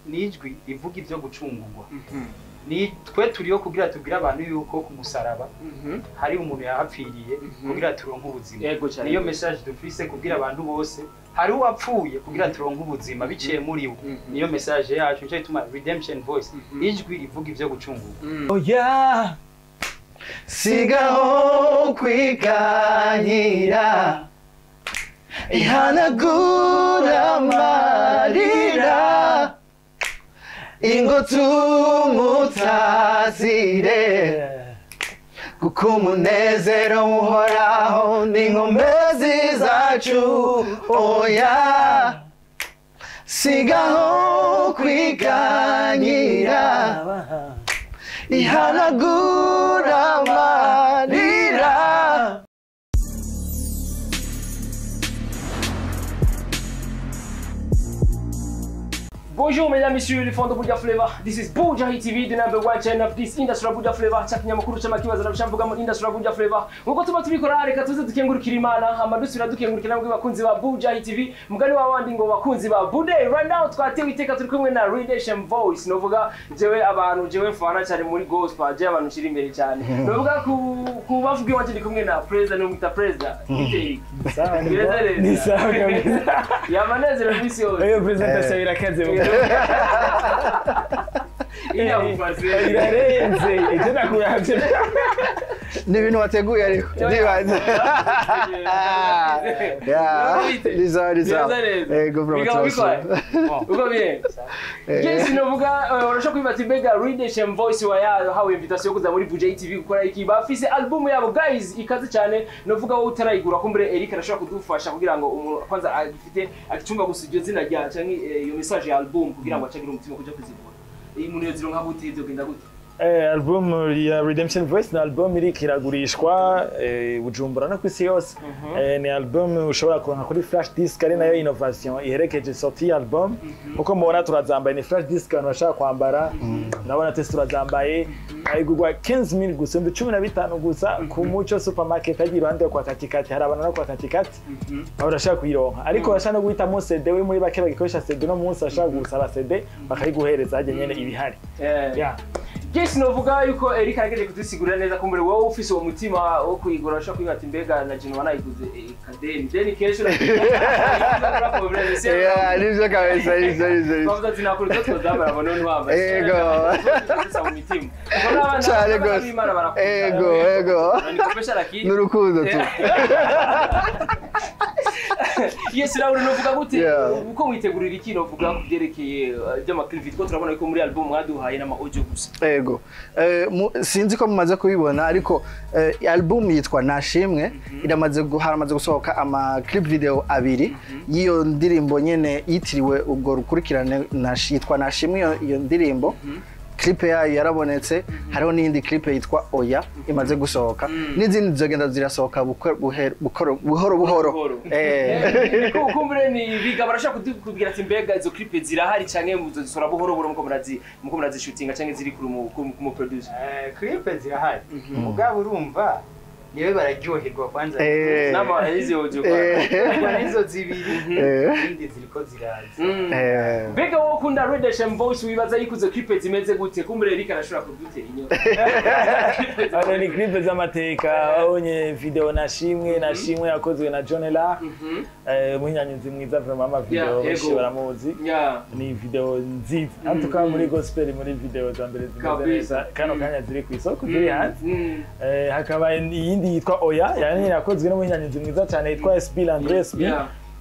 Ni ijwi rivuga ivyo gucungurwa. Ni twe turiyo kugira tubwire abantu yuko ku musaraba hari umuntu yahapfiriye kugira turonke ubuzima. Yego cyane. Niyo message dufise, kugira abantu bose hari uwapfuye kugira turonke ubuzima biciye muri we. Niyo message yacu, nico gituma Redemption Voice, ijwi rivuga ivyo gucungurwa. Oya, sigaho kwiganyira, ihanagura amarira, ingo tumutazire, kuko umunezero uhoraho ni inkomezi zacu. Oya, sigaho kwiganyira, ihanagura amarira. Bonjour mesdames, messieurs, les fans de Buja Flavor. This is Buja Hit TV, the number one channel of this industry of Buja Flavor. Cha kinyamakuru c'amakibazo na mu industry of Buja Flavor. Nkuko tuba tubikora, reka tuze dukengurukira Imana, hama dusubira dukengurukira namwe bakunzi ba Buja Hit TV. Mugani wa wandi ngo bakunzi ba Bude. Right now twatewe iteka, turi kumwe na Redemption Voice. Novuga jewe abantu jewe mfana cyane muri gospel, jewe abantu nshira imbere cyane. Novuga ku bavuga iwanje ndi kumwe na President, n'umwita President. Sawa, ni Bimeze neza. Ni sawa kabisa. Yamanezero misi yose. Iyo presentation irakaze. Inamufase. Irarenze. Icyo nakuravye. Ni ibintu wateguye, ariko ndibaza. Yeah, ni sawa, ni sawa. Yego bro. Bigabo turabashima. bikora. Uko bien. Yes, novuga urashobora kwibaza ati mbega Redemption Voice wa yahawe invitation yo kuza muri Buja TV gukora iki? Bafise album yabo guys, ikaze cyane. Novuga wowe utarayigura, kumbure Eric arashobora kudufasha kugira ngo umuntu kwanza agifite agicumba gusa iryo zina rya canke iyo message ya album, kugira ngo acagire umutima kuja kuzigura. Iyi muntu yozironka gute? Izogenda gute? Album ya Redemption Voice ni album iriko iragurishwa Bujumbura no kwisi yose. Ni album ushobora kuronka kuri flash disk, ari nayo innovation iherekeje sortie ya album. Nkuko mubona turazambaye, ni flash disk abantu bashaka kwambara. Ndabona twese turazambaye. Ayigurwa 15,000 gusa, 15,000 gusa, ku Muco Supermarket agiye iruhande kwa Katikati, hari abantu no kwa Katikati. Aho urashaka kuyironka, ariko urashaka no guhitamo CD, uri muri bake bagikoresha CD no munsi ashaka gusaba CD bakayiguhereza hajya nyene ibihari. Yeah. Yes, novuga yuko Eric aragejeje kudusigurira neza. Kumbure wowe ufise uwo mutima wo kuyigura, urashobora kwibaza ati mbega na Jino wanayiguze kadeni deni kesho. Yeah, nivyo kabisa, nivyo, nivyo, nivyo. Bavuze ati nakora utwo twazambara ngo none wambaye. Ego. Gusa mu mitima. Cyane gose. Ego, ego. Nikopesha lakini. N'urukundo tu. Yes, nawe novuga gute? Yeah. Uko witegurira iki, novuga ku byerekeye by'ama clip, two turabona ko muri album mwaduhaye n'ama audio gusa. Ego. Sinzi ko mumaze kubibona, ariko album yitwa Nashimwe, iramaze haramaze gusohoka ama clip video abiri y'iyo ndirimbo nyene yitiriwe ubwo rukurikirane yitwa Nashimwe. Iyo ndirimbo clip yayo yarabonetse. Hariho n'iyindi clip yitwa Oya imaze gusohoka, n'izindi zizogenda zirasohoka buhoro buhoro. Buhoro. Kumbure ni biga barashaka kutubwira ati mbega izo clip zirahari canke muzozisora buhoro buhoro muko murazishutinga, canke ziri kuri mu producer? Clip zirahari, mugabo urumva niwe bararyoherwa kwanza. Nama izi audio. Kwa nizo zibiri, izindi ziriko ziraza. Mbega wowe ukunda Redemption Voice, wibaza yuko izo clip zimeze gute? Kumbure Eric arashobora kudutera inyota. Hano ni clip z'amateka. Wabonye video Nashimwe, Nashimwe yakozwe na John Ella, umuhinyanyuzi mwiza vraiment ama video benshi baramuzi. Ni video nziza en tout cas muri gospel, muri video za mbere zimeze neza kano kanya ziri ku isoko, ziri hanze. Hakaba iyindi yitwa Oya, yani yakozwe n'umuhinyanyuzi mwiza cyane yitwa SB Landry SB.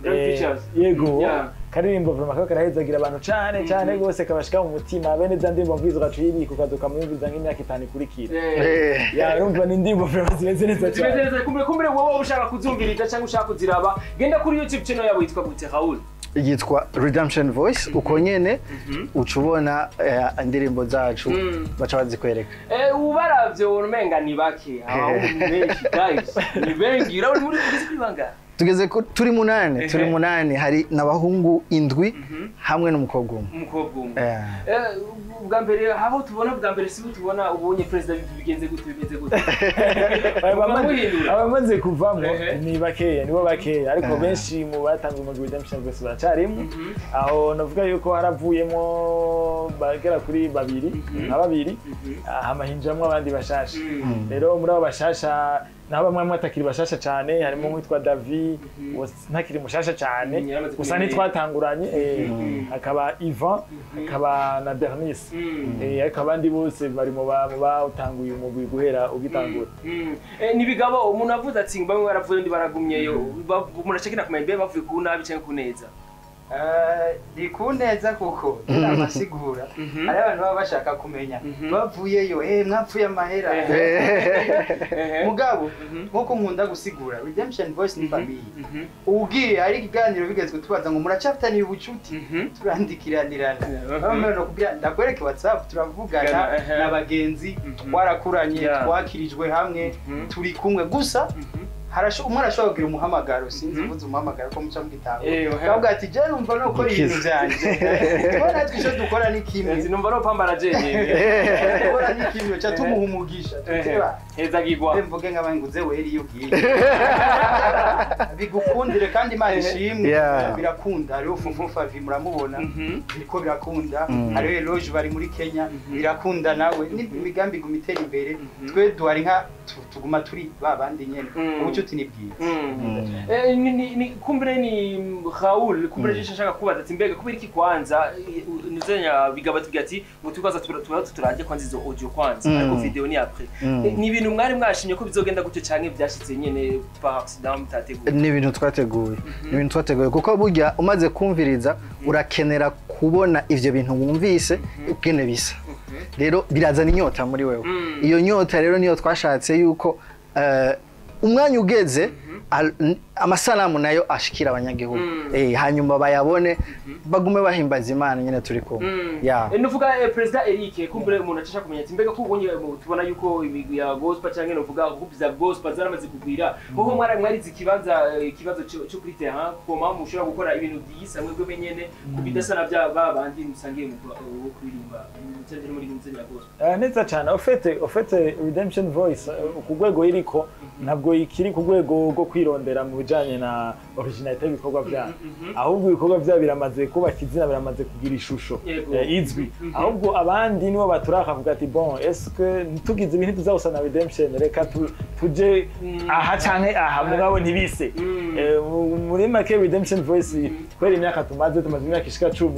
Great pictures. Yego. Karirimbo vraiment kaba karahezagira abantu cane cane gose, kabashika mu mutima. Bene za ndirimbo mvizo ugaca uyibika ukazoka muyumviza nk'imyaka 5 ikurikira. Ya, urumva ni indirimbo vraiment zimeze neza Zimeze cyane. neza. Kumbure wowe ushaka kuzumviriza cyangwa ushaka kuziraba, genda kuri YouTube channel yabo yitwa gute, Raoul? Yitwa Redemption Voice uko nyene, uca ubona indirimbo zacu, baca bazikwereka. Ubaravye umenga ni bake, abahungu ni benshi guys, ni benshi. Urauri muri ugeze kuri bangahe? Tugeze turi 8, turi 8, hari n'abahungu 7 hamwe n'umukobwa umwe. Umukobwa umwe. Bwa mbere aho tubona, bwa mbere si tubona ubonye president, bigenze gute, bimeze gute? Abamaze kuvamo ni bakeya, nibo bakeya, ariko benshi mu batanze umugwi Redemption Voice baracarimo. Aho navuga yuko haravuyemo bagera kuri babiri, nka babiri, hama hinjamwo abandi bashasha. Rero muri abo bashasha naho bamwe bamwe atakiri bashasha cyane, harimo nk'uwitwa David ntakiri mushasha cyane, gusa ntitwatanguranye, akaba Ivan, akaba na Bernice, ariko abandi bose bari mu bawutanguye umugwi guhera ugitangura. Ni bigabo umuntu avuze ati bamwe baravuye ndi baragumyeyo, umuntu acekina kumenya mbe bavuye ku nabi cyangwa ku neza. Ni ku neza kuko amasigura hari abantu baba bashaka kumenya bavuyeyo, mwapfuye amahera. Mugabo nkuko nkunda gusigura, Redemption Voice ni famille. Ugiye hari ikiganiro bigezwe tubaza ngo muracafitaniye ubucuti, turandikiranirana. Bamwe no kubwira ndakwereke WhatsApp, turavugana n'abagenzi, twarakuranye, twakirijwe hamwe, turi kumwe. Gusa umwe arashobora kugira umuhamagaro, sinzi uvuze umuhamagaro ko muca mu gitabo, kavuga ati je numva no gukora ibintu byanje, tubona natwe icyo dukora ni kimwe, numva no pambara jenyine dukora ni kimwe, cha tumuha umugisha tuteba heza gigwa mvuge nk'abanguze weri iyo ugiye bigukundire kandi Imana ishimwe birakunda. Hariho Fufu Favi muramubona biriko birakunda, hariho Eloge bari muri Kenya birakunda, nawe n'imigambi iguma itera imbere. Twe duhari nka tuguma turi babandi nyene, ubucuti ni bwiza. Kumbure ni Raoul, kumbure je nshaka kubaza ati mbega kubera iki kwanza nuzenya bigaba tugira ati ngo tukaza turajye kwanza izo audio kwanza, ariko video ni après. Ni ibintu mwari mwashimye ko bizogenda gutyo canke byashitse nyene par accident mutateguye? Ni ibintu twateguye, ni ibintu twateguye kuko burya umaze kumviriza urakenera kubona ivyo bintu wumvise ukene bisa. Rero birazana inyota muri wewe. Iyo nyota rero niyo twashatse yuko umwanya ugeze amasanamu nayo ashikira abanyagihugu, hanyuma bayabone bagume bahimbaza Imana nyene turi kumwe. Nuvuga President Eric, kumbure umuntu acasha kumenya ati mbega ko ubonye tubona yuko imigwi ya gospel canke nuvuga groupe za gospel zaramaze kugwira, hoho mwarize ikibazo cyo kuri terrain, koma mushobora gukora ibintu byisa mwebwe menyene kubidasa na bya babandi musangiye mu kuririmba cyangwa muri nzira ya gospel? Neza cyane. Ofete Redemption Voice ku rwego iriko ntabwo ikiri ku rwego rwo kwirondera mu bijanye na originalité y'ibikorwa byabo, ahubwo ibikorwa byabo biramaze kubaka izina, biramaze kugira ishusho izwi. Ahubwo abandi nibo baturaka kuvuga ati bon, est-ce que tugize ibintu tuzawusa na Redemption, reka tuje aha canke aha, mugabo ntibise. Muri make Redemption Voice kubera imyaka tumaze imyaka ishika 10,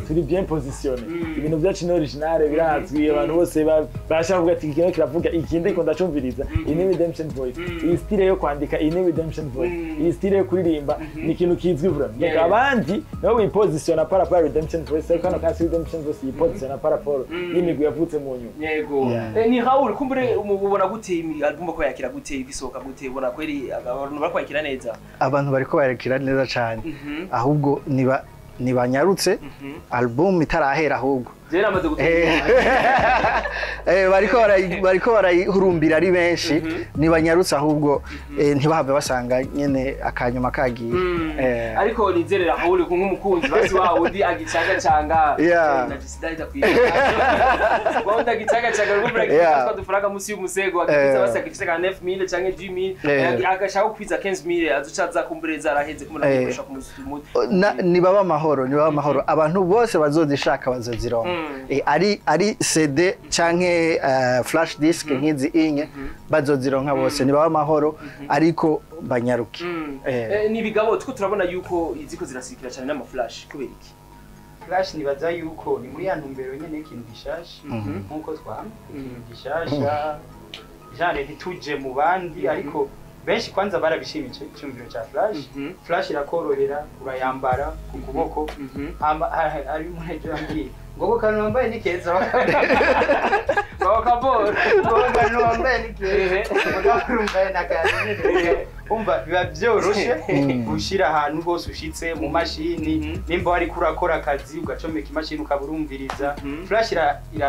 turi bien positionné, ibintu byacu ni original, birazwi, abantu bose bashaka kuvuga ati ikintu kiravuga ikindi ko ndacumviriza, iyi ni Redemption Voice, iyi style yo kwandika iyi ni Redemption Voice, iyi style yo kuririmba ni ikintu kizwi vraiment. Abandi nabo bipositiona par rapport à Redemption Voice, ariko hano kandi Redemption Voice yipositiona par rapport y'imigwi yavutse mu nyuma. Yego. Ni Raoul, kumbure umubona gute album ko yakira gute, ibisohoka gute, ubona kweri abantu bariko yakira neza? Abantu bariko yakira neza cyane, ahubwo niba nibanyarutse album itarahera, ahubwo bariko barayihurumbira ari benshi, nibanyarutse ahubwo ntibahave basanga nyene akanyuma kagiye. Ariko nizerera Raoul nk'umukunzi basi wa undi agicanga na gisida kwiga wanda agicanga rwo kwa dufaranga musi y'umusego akiza basi agifise ka 9000 canke 10000 agashaka kwiza 15000 azocaza kumbureza araheze kumuna kumurusha kumusumu. Nibaba amahoro, nibaba amahoro, abantu bose bazozishaka bazozironka. Ari CD canke flash disk nkizi inye bazozironka bose, nibaba amahoro ariko banyaruke. Ni bigabo tuko turabona yuko iziko zirasikira cyane n'ama flash, kubera iki? Flash nibaza yuko ni muri ya ntumbero nyene y'ikintu gishasha, nkuko twama ikintu gishasha jane ntituje mu bandi, ariko benshi kwanza barabishimye icyumviro cya flash. Flash irakorohera, urayambara ku kuboko, ari muri ejo ngo kantu wambaye ni keza, bakabora ngo kantu wambaye ni keza, ngo wambaye na kantu Umva, biba byoroshe gushira ahantu hose ushitse mu mashini, nimba wariko urakora akazi ugacomeka imashini ukaba urumviriza. Flash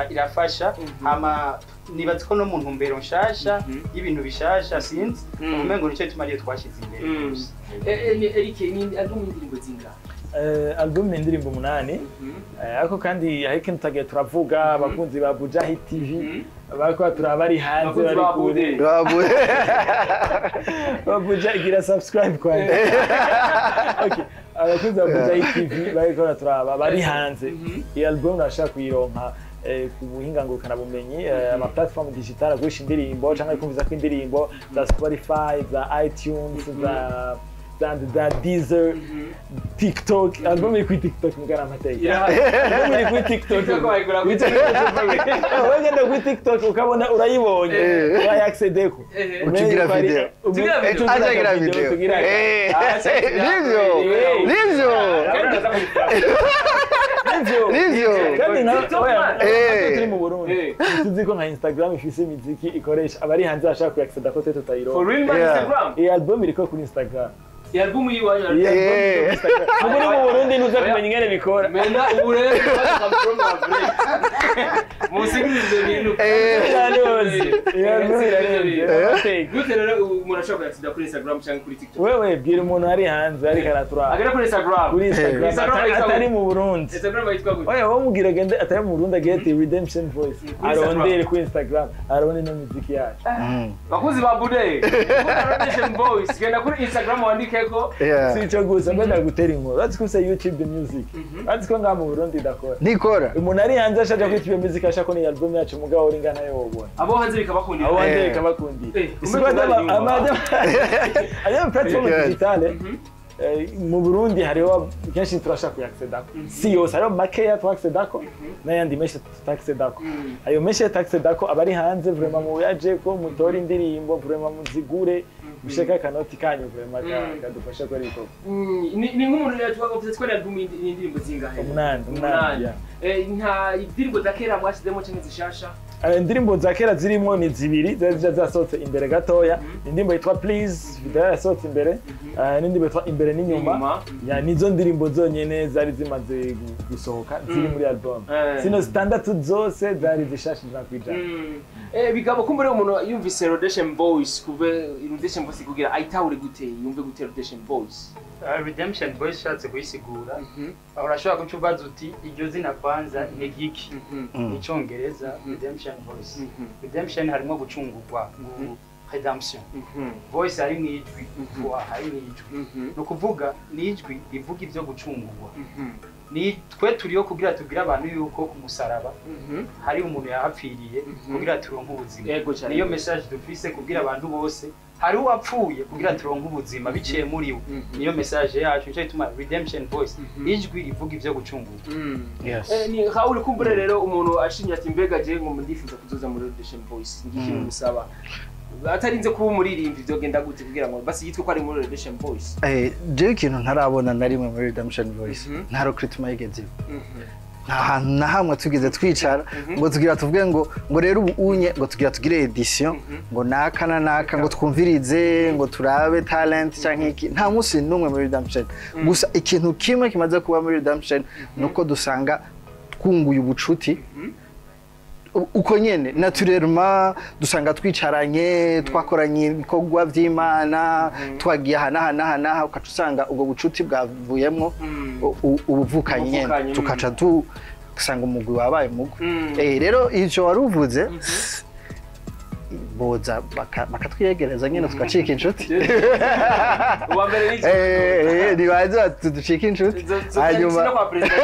irafasha. Hama nibaza ko no mu ntumbero nshasha y'ibintu bishasha, sinzi, umengo nico gituma ariyo twashize imbere gusa. Ni Eric, ni album y'indirimbo zingahe? Album ni indirimbo 8. Ariko kandi hari ikintu tutagiye turavuga, abakunzi ba Bujahi TV bariko turaba bari hanze, Abakunzi bari ba kure. Bude. Ba Buja, gira subscribe kwanza. Okay, abakunzi ba Bujahi TV bariko turaba bari hanze, iyi album urashaka kuyironka ku buhinga ngurukanabumenyi, ama platform digital agurisha indirimbo canke kumviza ko indirimbo za Spotify, za iTunes, za Deezer, TikTok. Album iri kuri TikTok mugana amateka. Irahari. Album iri kuri TikTok. TikTok wayigura gute? Wagenda kuri TikTok ukabona urayibonye, urayaccedeko. Ucugira video. Ucugira video. Ajagira video. Nivyo, nivyo. Nivyo. Nivyo. Kandi nka TikTok, oya, man. natwe turi mu Burundi, tuzi ko nka Instagram ifise imiziki ikoresha abari hanze bashaka kuyacceda ko twe For tutayironka. real, man? Yeah. Instagram? Iyi album iriko kuri Instagram. Iyi album yiwanyu? Iyi album iriko kuri Instagram. Ubu uri mu Burundi ntuza kumenya ingene bikora. Mena ubu rero musigirize ibyo bintu. Cyane hose. Iyi album irarenze. Amateka. Gute rero umuntu ashobora kuyacceda kuri Instagram cyangwa kuri TikTok? Wewe bwira umuntu ari hanze ariko araturaba. Agera kuri Instagram. Kuri Instagram. Instagram yitwa atari gute? mu Burundi. Instagram yitwa gute? Oya, wowe mubwira agende atari mu Burundi, agende ati Redemption Voice. Kuri Instagram. Arondere kuri Instagram, arabona ino miziki yacu. Bakuzi ba Bude, Redemption Voice, genda kuri Instagram wandikeko. Si ico gusa, mbe ndagutera inkuru, urazi ko ufise YouTube Music? Urazi ko ngaha mu Burundi idakora? Nikora. Umuntu ari hanze ashaka kuri YouTube Music, ashaka ko ni album yacu, mugabo uri ngana yo wobona. Abo hanze bikabakundira. Abo hanze bikabakundira. Isigwa ama platform digitale mu Burundi hariho kenshi turashaka kuyaccedako, si yose, hariho makeya twaccedako n'ayandi menshi tutaccedako. Ayo menshi tutaccedako abari hanze, vraiment muyaje ko mutora indirimbo, vraiment muzigure, musheke akanoti kanyu, vraiment kadufasha gukora ibikorwa. Ni nk'umuntu rero twavuze twari album y'indirimbo zingahe? 8, 8, yeah. Nta indirimbo za kera mwashyizemo cyangwa zishasha? Indirimbo za kera zirimo ni zibiri zari zija zasohotse imbere gatoya. Indirimbo yitwa Please, video yasohotse imbere, n'indirimbo yitwa Imbere n'inyuma. Inyuma. Ya, nizo ndirimbo zonyene zari zimaze gusohoka ziri muri album. Zino 6 zose zari zishasha 100%. Bigabo, kumbure umuntu yumvise Redemption Voice, kuve Redemption Voice kugira ayitahure gute, yumve gute Redemption Voice? Redemption Voice ushatse kuyisigura, urashobora guca ubaza uti iryo zina kwanza ni giki? Ni Icongereza. Redemption Voice, redemption harimo gucungurwa, redemption, voice hari mu ijwi, voix hari mu ijwi. Ni ukuvuga ni ijwi rivuga ibyo gucungurwa. Ni twe turiyo kugira tubwire abantu yuko ku musaraba hari umuntu yahapfiriye kugira turonke ubuzima. Yego cyane. Niyo message dufise, kubwira abantu bose hari uwapfuye kugira turonke ubuzima biciye muri we. Niyo message yacu, nico gituma Redemption Voice, ijwi rivuga ibyo gucungurwa. Yes. Ni Raoul, kumbure rero umuntu ashimye ati mbega je ngo ndifuza kuzoza muri Redemption Voice, ngiki musaba atarinze kuba umuririmbyi, vyogenda gute kugira ngo basi yitwe ko ari muri Redemption Voice? Jewe ikintu ntarabona na rimwe muri Redemption Voice, nta recruitment yigeze iba. Nta hantu na hamwe tugeze twicara ngo tugira tuvuge ngo rero ubu unye ngo tugira tugire audition, ngo naka na naka, ngo twumvirize, ngo turabe talent canke iki. Nta munsi n'umwe muri Redemption. Gusa ikintu kimwe kimaze kuba muri Redemption nuko dusanga twunguye ubucuti uko nyene naturellement, dusanga twicaranye, twakoranye ibikorwa vy'Imana, twagiye aha n'aha n'aha n'aha, ukaca usanga ubwo bucuti bwavuyemwo ubuvukanyi nyene. Ubuvukanyi. Tukaca dusanga umugwi wabaye umugwi. Rero ico wari uvuze, boza bakatwiyegereza nyene tugacika inshuti. Uwa mbere ni iki? Nibaze ducika inshuti. Hanyuma hanyuma kwa president.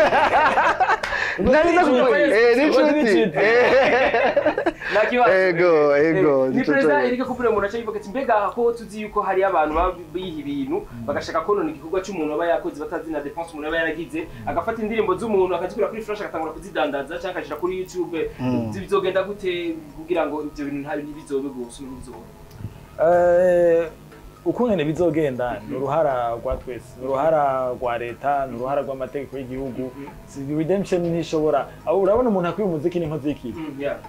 Nari ndakuvuye n'inshuti. Nta kibazo. Ego, ego. Ni president Eric Kupure, umuntu aca yivuga ati mbega ko tuzi yuko hari abantu baba biha ibintu bagashaka konona igikorwa cy'umuntu aba yakoze, batazi na dépense umuntu aba yaragize, agafata indirimbo z'umuntu akazikura kuri flash agatangura kuzidandaza cyangwa akazishyira kuri YouTube, bizogenda gute kugira ngo ibyo bintu ntibizobe gusa ntibizobe? Ukungene bizogenda ni uruhara rwa twese, ni uruhara rwa leta, ni uruhara rw'amategeko y'igihugu. Redemption ntishobora, aho urabona umuntu akwiye umuziki n'inkozi y'ikibi.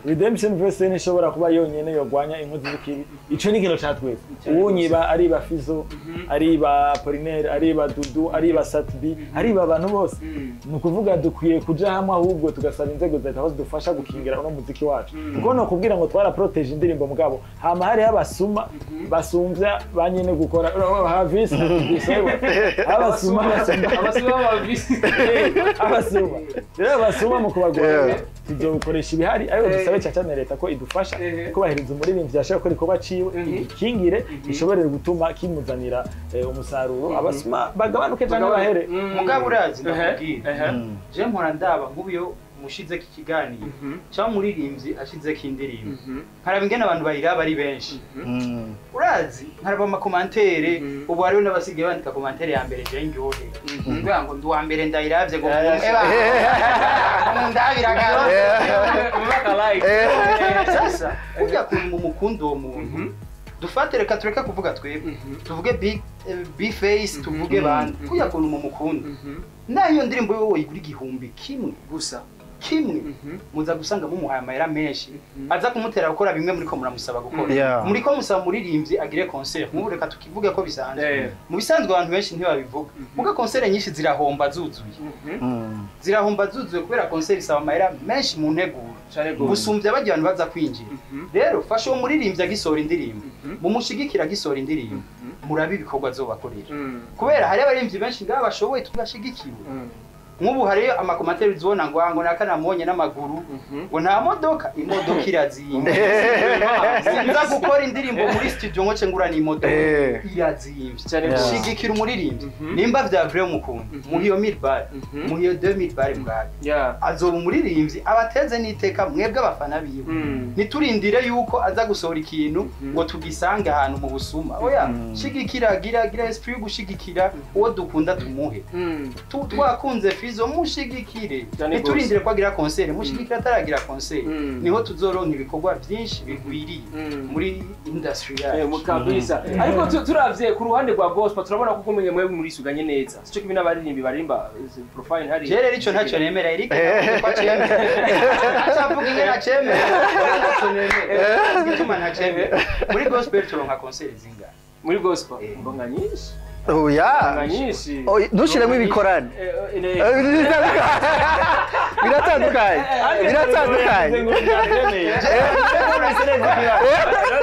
Redemption Voice ntishobora kuba yonyene yogwanya inkozi z'ikibi. Ico ni ikintu ca twese. Uwunyiba ariba Fizo, ariba Apollinaire, ariba Dudu, ariba Satbi, ariba abantu bose. Ni ukuvuga dukwiye kuja hamwe, ahubwo tugasaba inzego za leta aho zidufasha gukingira uno muziki wacu, kuko no kubwira ngo twara protège indirimbo, mugabo hama hariho abasuma basumvya ba nyene gukora havisi, abasuma basumvya Abasuma b'abavisi. Abasuma rero, abasuma mu kubagwanya tuzokoresha ibihari, ariko dusabe cyane cyane leta ko idufasha kubahiriza umuririmbyi yashaka gukora igikorwa ciwe, igikingire, ishobore gutuma kimuzanira umusaruro, abasuma bagabanuke cyangwa bahere. Mugabo urazi, ndakubwira, je mpora ndaba nk'ubu iyo mushizeko ikiganiro cyangwa umuririmbyi ashizeko indirimbo, nkaraba ingene abantu bayiraba ari benshi. Urazi, nkaraba ama commentaires. Ubu hariho n'abasigaye bandika commentaire ya mbere, je ndyohera kugira ngo ndi uwa mbere ndayiravye, ngo ndabiraga. Sasa kurya kuntu mumukunda uwo muntu, dufate, reka tureke kuvuga twebwe, tuvuge B Face, tuvuge bande, kurya kuntu mumukunda, nayo iyo ndirimbo yowe igura 1000 gusa kimwe, muza gusanga mumuhaye amahera menshi aza kumutera gukora bimwe muriko muramusaba gukora. Muriko musaba umuririmbyi agire concert nk'ubu, reka tukivuge ko bisanzwe. Mu bisanzwe abantu benshi ntibabivuga, muga concert nyinshi zirahomba zuzuye. Zirahomba zuzuye kubera concert isaba amahera menshi mu nteguro Cane gose. gusumbya bajya abantu baza kwinjira. Rero fasha uwo muririmbyi agisohora indirimbo, mumushigikira agisohora indirimbo, murabe ibikorwa azobakorera, kubera hari abaririmbyi benshi ngaha bashoboye tugashigikiwe. Nk'ubu hariyo ama commentaires uzibona ngo naka namubonye n'amaguru, ngo nta modoka, imodoka irazimvye. Sinza gukora indirimbo muri studio ngo ngura n'imodoka. Irazimvye. Cane gose. Shigikira umuririmbyi nimba vya vrai umukunda, muha iyo 1000 bare, muha iyo 2000 bare murabe azoba umuririmbyi abateze n'iteka mwebwe abafana biwe. Ntiturindire yuko aza gusohora ikintu ngo tugisange ahantu mu busuma. Oya, shigikira, gira gira esprit yo gushigikira uwo dukunda, tumuhe. Twakunze Fizo, mushigikire. Cyane gose. Ntiturindire ko agira concert, mushigikire ataragira concert. Niho tuzoronka ibikorwa byinshi bigwiriye muri industry yacu. Mu kabisa. Ariko turavye ku ruhande rwa gospel, turabona ko umenye mwebwe murisuganye neza, sico kimwe n'abaririmbyi barimba profile hari. Je rero ico ntacyo nemera. Eric ko acemera, acavuga ingene acemera, ntacyo nemera. Igituma ntacemera, muri gospel turonka concert zingana? Muri gospel mbonga nyinshi. Oya. Mbonga nyinshi. Oya, ntushiremo ibikorane. Biratandukanye, biratandukanye.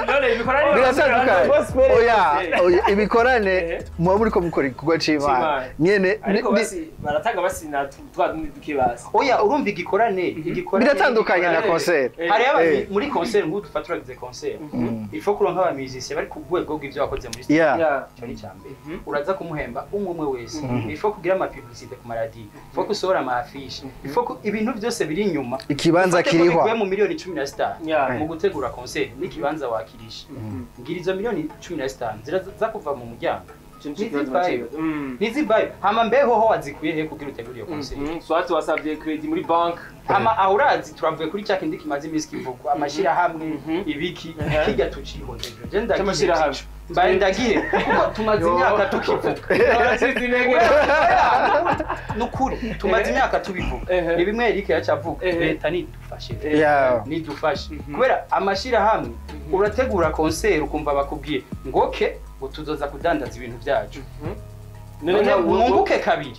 None ibikorane? Biratandukanye. Oya, oya, ibikorane muba muriko mukora igikorwa c'Imana C'Imana. nyene. Ariko basi baratanga, basi na twa duke basi. Oya, urumva igikorane, igikorane Biratandukanye na concert. Hariyo muri concert, nk'ubu dufata turagize concert, il faut kuronka aba musiciens bari ku rwego rw'ivyo wakoze muri studio. Ico ni icya mbere. Uraza kumuhemba umwe umwe wese, il faut kugira ama publicité ku maradiyo, il faut gusohora ama affiche, il faut ibintu byose biri inyuma. Ikibanza Ufate ko kirihwa. biguye mu miliyoni 15 Yeah. mu gutegura concert n'ikibanza wakirisha, ngira izo miliyoni 15 ziraza kuva mu muryango. Ico nico kibazo. Ntizivayo. Baciye. Ntizivayo. Hama mbeho ho wazikuye he kugira utegure iyo concert? Swati wasabye credit muri bank. Hama aho urazi turavuye kuri cya kindi kimaze iminsi kivugwa, amashirahamwe, ibiki, kijya tucihoze. Je ndagiye. C'amashirahamwe. Mbaye ndagiye kuko tumaze imyaka tukivuga. Uracitse intege. Nukuri tumaze imyaka tubivuga. Ni bimwe Eric yaca avuga, leta nidufashe, nidufashe, kubera amashirahamwe, urategura concert ukumva bakubwiye ngo ke ngo tuzoza kudandaza ibintu byacu. None None mwunguke kabiri,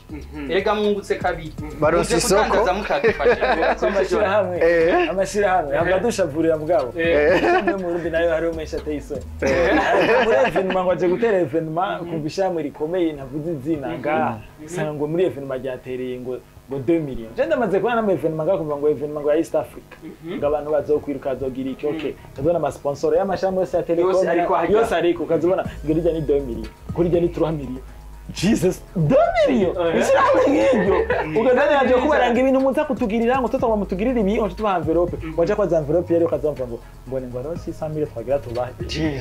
erega mwungutse kabiri. Baronse Muze isoko. kudandaza mutadufashe. Amashyirahamwe, amashyirahamwe ntabwo adushavurira, mugabo amwe mu Burundi nayo hariho menshi ateye isoni. Muri événement, ngo aje gutera événement, kumva ishyirahamwe rikomeye, ntavuze izina ngaha, usanga ngo muri événement ryatereye ngo 2 millions. Je ndamaze kubona n'ama événement ngaha, kuva ngo événement ngo ya East Africa, ngo abantu bazokwiruka, bazogira iki, okay, ukazibona ama sponsor y'amashirahamwe yose ya telecom Yose ariko hajya. yose, ariko ukazibona ngo rirya ni 2 millions, kuri rya ni 3 millions. Jesus 2 millions ishyirahamwe nk'iryo ugaganira byo kubaranga ibintu muza kutugirira ngo tutagomba mutugirira ibi ngo tubaha envelope waja kwaza envelope yari ukazamva ngo ngo ni ngo hariho 600 twagira tubahe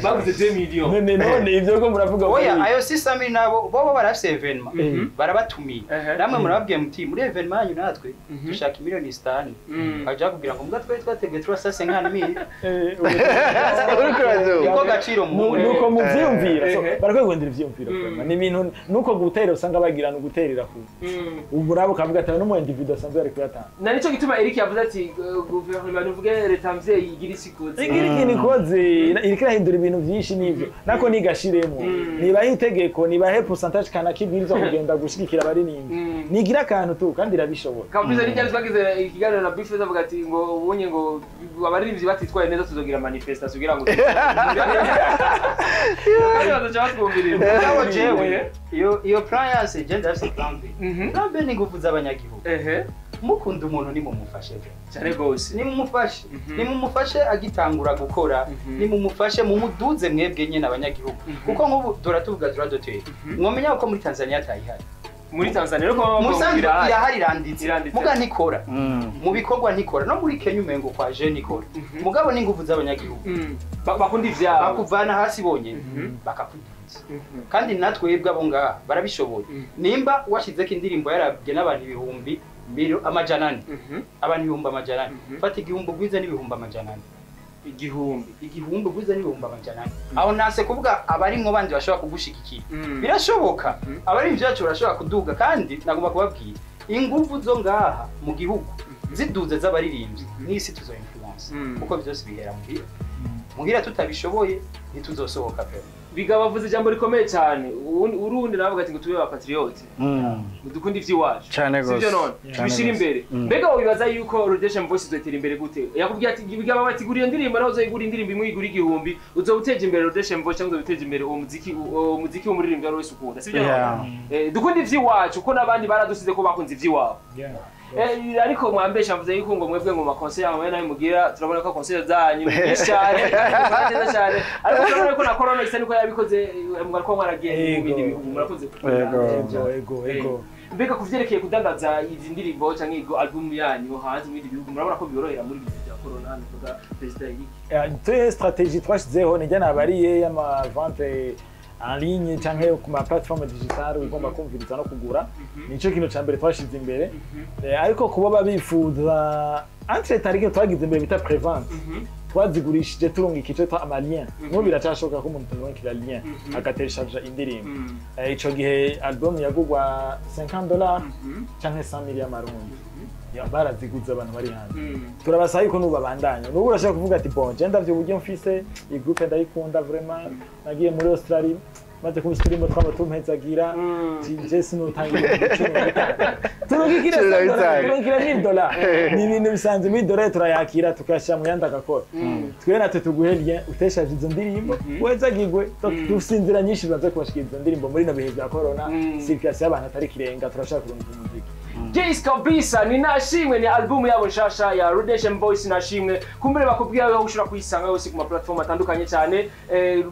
Baguze 2 millions. None ivyo ko muravuga Oya, ayo 600 nabo bobo barafise evenement, barabatumiye. Ehe. Namwe murababwiye muti muri evenement yanyu natwe dushaka miliyoni 5, baja kugira ngo mbwa twari twateguye 350 mille. Uriko urazuba. Niko gaciro mu Nuko muvyiyumvira. So, Ehe. barakwiye guhindura ivyiyumviro vraiment. Ni ibintu nuko gutera usanga bagirana uguterera ku ubu urabo ukavuga ati n'umu individu asanzwe ari kuyatanga. Na nico gituma Eric yavuze ati guverinoma nuvuge leta mvyeyi igira isikoze. Igira ikintu ikoze, iriko irahindura ibintu vyinshi n'ivyo nako nigashiremo nibahe itegeko, nibahe pourcentage kanaka ibwirizwa kugenda gushigikira abaririmbyi, nigira akantu tu kandi irabishobora. Kabisa, ni ryari twagize ikiganiro na Bifeza avuga ati ngo ubonye ngo abaririmbyi batitwaye neza tuzogira manifestation kugira ngo kandi bazoca batwumviriza. Mugabo jewe iyo plan yase je ndafise plan B. Plan B ni ingufu z'abanyagihugu. Mukunda umuntu nimumufashe pe. Cyane gose. Nimumufashe, nimumufashe agitangura gukora, nimumufashe mumuduze mwebwe nyene abanyagihugu, kuko nk'ubu dora tuvuga droit d'auteur, mwomenya ko muri Tanzania atayihari. Muri Tanzania ariko baba bavuga ngo Musanzwe irahari. Irahari, iranditse. Iranditse. Muga ntikora mu bikorwa, ntikora no muri Kenya umengo kwa je nikora, mugabo n'ingufu z'abanyagihugu. Bakunda ivyabo. Bakuvana hasi bonyene bakakuduza, kandi natwebwe abo ngaha barabishoboye. Nimba washizeko indirimbo yarabwe n'abantu 400,000, abantu 400,000, fata igihumbi ugwize n'400,000. Igihumbi. Igihumbi ugwize n'400,000, aho ntase kuvuga abarimwo bandi bashobora kugushigikira. Birashoboka, abari byacu barashobora kuduga, kandi nagomba kubabwira ingufu zo ngaha mu gihugu ziduze z'abaririmbyi n'isi tuzo influence, kuko byose bihera muhira. Muhira tutabishoboye ntituzosohoka pe. Bigabo avuze ijambo rikomeye cyane. Urundi navuga ati ngo tube abapatriote, dukunda ivy'iwacu. Cane gose. Sivyo none? Cane Tubishire gose. imbere. Mbega wibaza yuko Redemption Voice izotera imbere gute? Yakubwiye ati bigabo bati gura iyo ndirimbo, nawe uzoyigura indirimbo imwe igura igihumbi, uzoba uteje imbere Redemption Voice cyangwa uzoba uteje imbere uwo muziki w'umuririmbyi wari wese ukunda, sivyo none? Dukunda ivy'iwacu ko n'abandi baradusize ko bakunze ivy'iwabo. Ariko mwambesha mvuze yuko ngo mwebwe ngo ma conseil yawe nawe mugira, turabona ko conseil zanyu ni nyinshi cyane kandi mukora neza cyane, ariko turabona ko na corona isa niko yabikoze, mwariko mwaragiye mu bindi bihugu murakoze. Yego. Ego. Mbega kuvyerekeye kudandaza izi ndirimbo canke igo album yanyu hanze mu bindi bihugu, murabona ko biborohera muri ibi bihe bya corona, nukuvuga perezida Eric? Twe stratégie twashizeho nijya nabariye y'ama vente en ligne canke ku ma plateforme digitale ugomba kumviriza no kugura, nico kintu ca mbere twashize imbere. Ariko kuba babifuza entre tariki twagize imbere bita prévente, twazigurishije turungika ico twita ama lien. N'ubu biracashoboka ko umuntu tumurungikira lien agatélécharger indirimbo. Ico gihe album yagurwa $50 canke 100 000 y'amarundi. Ya, baraziguze abantu bari hanze. Turabasaba yuko n'ubu babandanya. N'ubu urashobora kuvuga ati bon, je ndavye uburyo mfise iyi groupe ndayikunda vraiment, nagiye muri Australie maze kumva indirimbo twaba tumpezagira, je sinotanga 15,000, turungikira 15. Turungikira $1000, ni ibintu bisanzwe muri dolari, turayakira tukayashyira mu yandi agakora. Twe natwe tuguhe lien uteshaje izo ndirimbo wezagigwe. Dufise inzira nyinshi zimaze kubashikiriza izo ndirimbo muri bino bihe bya corona, circulation y'abantu atari kirenga, turashaka kurungika umuziki. Jace kabisa ni Nashimwe, ni album yabo nshasha ya Redemption Voice Nashimwe. Kumbere bakubwira aho ushobora kuyisanga yose ku ma platform atandukanye cyane.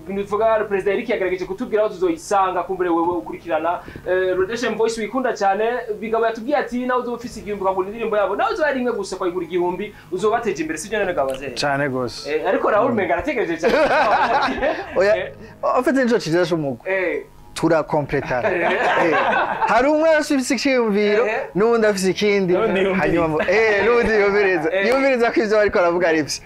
Nivuga President Eric yagerageje kutubwira aho tuzoyisanga. Kumbere wewe ukurikirana Redemption Voice wikunda cyane, bigabo yatubwiye ati nawe uzoba ufise igihumbi ukagura indirimbo yabo, nawe uzoba ari imwe gusa ukayigura igihumbi, uzobateje imbere, sibyo none gabaze? Cane gose. Ariko Raoul menga arategereje cyane. Oya, en fait nico ciza c'umugwi, turakompletana. Hari umwe afise icyiyumviro n'uwundi afise ikindi, N'uwundi yumviriza. Hanyuma n'uwundi yumviriza, yumviriza ko ivyo bariko baravuga ari ivyo.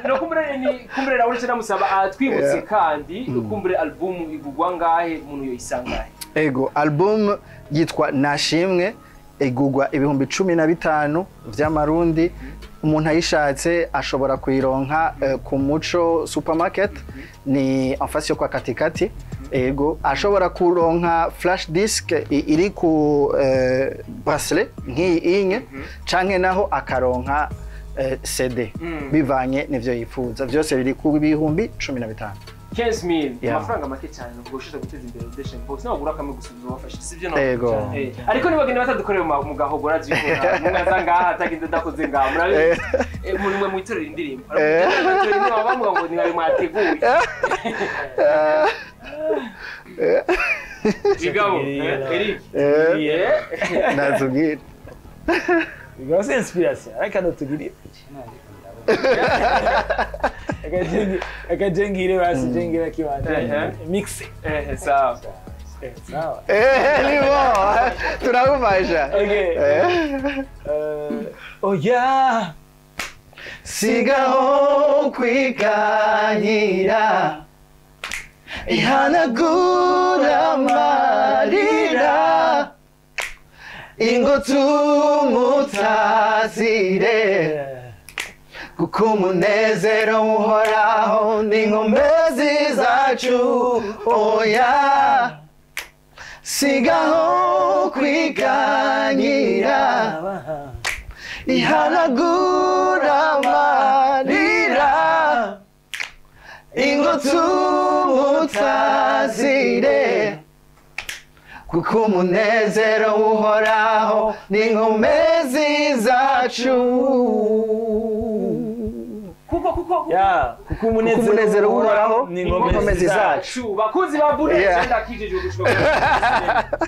No kumbure ni kumbure Raoul cyo namusaba atwibutse kandi kumbure album igugwa ngahe, umuntu yoyisangahe? Ego, album yitwa Nashimwe, igugwa 15,000 vy'amarundi. Umuntu ayishatse ashobora kuyironka ku Muco Supermarket, ni en face yo kwa Katikati. Ego, ashobora kuronka flash disk iri ku bracelet nk'iyi inye, canke naho akaronka CD, bivanye n'ivyo yifuza. Vyose biri ku 15,000. 15,000? Yeah. Amafaranga make cyane ubwo ushobora guteza imbere Redemption Voice, nawe ugura kamwe gusa uzobafasha, sibyo no? Ego. Ariko nibagenda batadukoreye mu gahogo, urazikora mwaza ngaha atagenda adakoze ngaha murabizi. Muri mwe mwitorera indirimbo. Ariko mwitorera indirimbo bavuga ngo ni mwateguye. Bigabo, Eric. Natubwire. Bigabo si inspiration, ariko natugirire. Akajengire basi jengire kiwanja. Mix. Sawa. Sawa. Ni bon. Turagufasha. Okay. Oya. Sigaho kwiganyira ihanagura amarira ingo tumutazire kuko umunezero uhoraho ni inkomezi zacu. Oya sigaho kwiganyira ihanagura amarira ingo tumutazire kuko umunezero uhoraho ni inkomezi zacu. Kuko ya kuko umunezero uhoraho ni inkomezi zacu. Bakunzi ba Buja ndakijije ugushwa.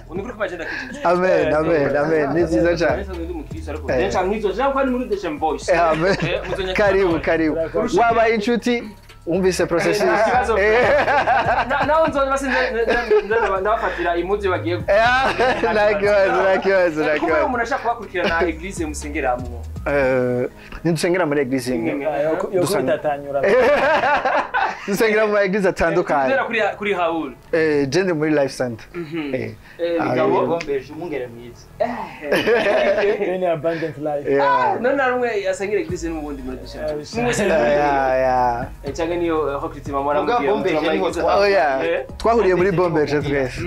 Unikuri kuma agenda kijije. Amen, amen, amen. Ni nziza cyane. Amen. Karibu, karibu. Wabaye inshuti umvise processus. Naho nzonye basi ndabafatira impuzu bagiye. Ntakibazo, ntakibazo, Kuba ntakibazo. umuntu ashaka kubakurikirana église musengeramwo. Ntidusengera muri église imwe. Yo kwitatanyura. Dusengera mu ma église atandukanye. Tuzera kuri Raoul. Je ndi muri Life Center. Bigabo. Bombeje umwungere mwiza. Ni abundant life. Yeah. None narumwe yasengera église n'ubundi muri dushaka. Mwese Yeah, yeah. cyangwa niyo recruitment mwana Muga Bombeje niho twa- Oh yeah. Twahuriye muri Bombeje twese.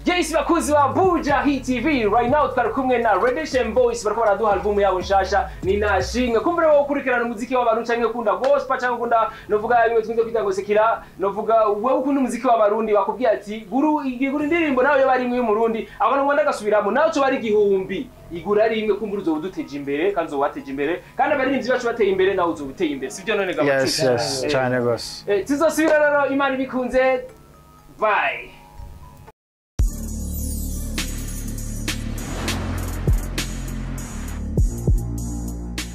Yes, bakuzi ba Buja Hit TV, right now twari kumwe na Redemption Voice, bariko baraduha album yabo nshasha ni Nashimwe. Kumbure wowe ukurikirana umuziki w'abantu canke ukunda gospel canke ukunda novuga bimwe twinze kwita ngo sekira, novuga wewe ukunda umuziki w'abarundi, bakubwiye ati guru igura indirimbo nawe yo bari imwe y'umurundi, abantu ngo ndagasubiramo nawe cyo bari 1000 igura ari imwe, kumbure uzoba uduteje imbere kandi uzoba wateje imbere kandi abaririmbyi bacu bateye imbere nawe uzoba uteye imbere, sibyo none gabacu? Yes, yes, cyane rwose. Tuzosubira rero Imana ibikunze. Bye.